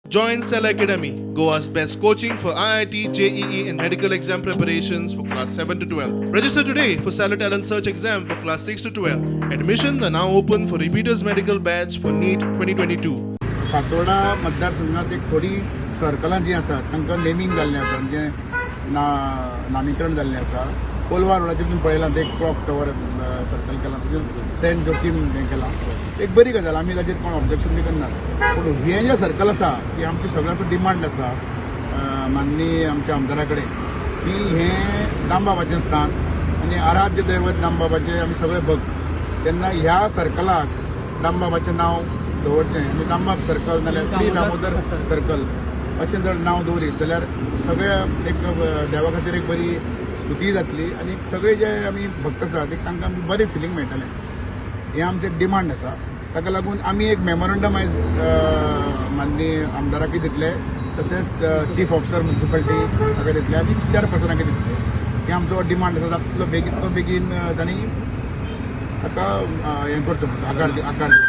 Join Cell Academy, Goa's best coaching for IIT, JEE, and medical exam preparations for class 7 to 12. Register today for Cellar Talent Search exam for class 6 to 12. Admissions are now open for repeaters medical batch for NEET 2022. Fatorda मतदारसंघात एक थोडी सर्कलां जीं आसात तांकां naming जाल्लें आसा, म्हणजे ना नामीकरण जाल्लें आसा. कोलवा रोडाचेर तुमी पळयलां, ते एक क्लॉक टॉवर सर्कल केलां, तशेंच सेंट जोकीम हें केलां. एक बरी गजाल, आमी ताजेर कोण ऑब्जेक्शन बी करनात. पूण हें जें सर्कल आसा की आमचे सगळ्यांचो डिमांड आसा माननीय आमच्या आमदारा कडेन की हें दामबाबाचें स्थान आनी आराध्य दैवत दामबाबाचें आमी सगळे भक्त, तेन्ना ह्या सर्कलाक दामबाबाचें नांव दवरचें आनी दामबाब सर्कल नाल्यार श्री दामोदर सर्कल अशें जर नांव दवरीत जाल्यार सगळ्या एक देवा खातीर एक बरी स्तुती जातली आनी सगळे जे आमी भक्त आसा ते तांकां बरें फिलींग मेळटलें. हें आमचें डिमांड आसा. ताका लागून आमी एक मेमोरंडम आयज माननीय आमदाराकूय दितले, तशेंच चीफ ऑफिसर म्युनिसिपालिटी ताका दितले आनी चेअरपर्सनाकूय दितले. हें आमचो डिमांड आसा. तितलो बेगीन तो बेगीन तांणी ताका हें करचो, आकार आकार दिवचो.